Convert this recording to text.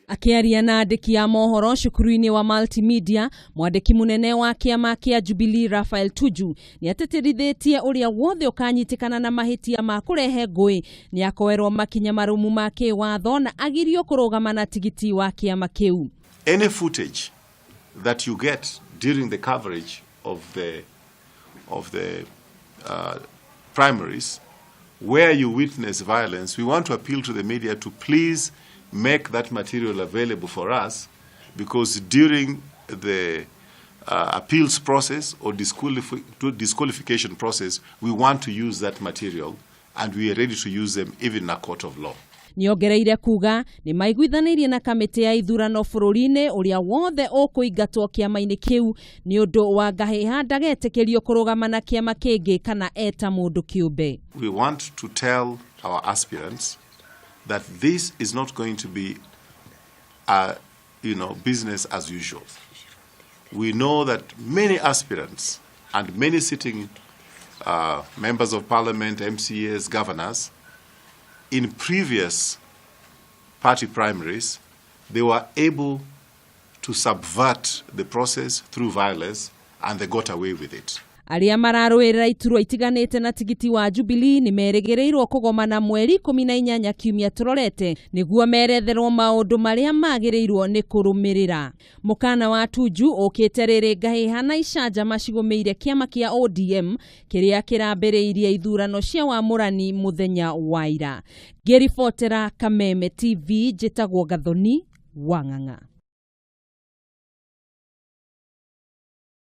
Akĩaria na andĩki a mohoro cukuru-inĩ wa Multimedia, mwandĩki mũnene wa kĩama kĩa Jubilee Raphael Tuju nĩ atĩtĩrithĩtie ũrĩa wothe ũkanyitĩkana na mahĩtia ma kũrehe ngũĩ nĩ akoerwo makinya marũmu ma kĩwatho na agirio kũrũgama na tigiti wa kĩama kĩu. Any footage that you get during the coverage of the primaries where you witness violence, we want to appeal to the media to please make that material available for us, because during the appeals process or disqualification process, we want to use that material and we are ready to use them even in a court of law. Nĩongereire kuga nĩ maiguithanĩirie na kamĩtĩ ya ithurano bũrũri-inĩ ũrĩa wothe ũkũingatwo kĩama-inĩ kĩu nĩ ũndũ wa ngahĩha ndagetĩkĩrio kũrũgama na kĩama kĩngĩ kana eta mũndũ kĩũmbe. We want to tell our aspirants that this is not going to be a business as usual. We know that many aspirants and many sitting members of parliament, MCAs, governors, in previous party primaries, they were able to subvert the process through violence and they got away with it. Arĩa mararũĩrĩra iturwa itiganĩte na tigiti wa Jubilee nĩ merĩgĩrĩirwo kũgomana mweri 18 kiumia tũrorete nĩguo meretherwo maũndũ marĩa magĩrĩirwo nĩ kũrũmĩrĩra. Mũkana wa Tuju ũkĩte rĩrĩ ngahĩha na icanjama cigũmĩire kĩama kĩa ODM kĩrĩa kĩrambĩrĩirie ithurano cia wamũrani mũthenya wa ira. Ngĩribotera Kameme TV, njĩtagwo Gathoni Wang'ang'a.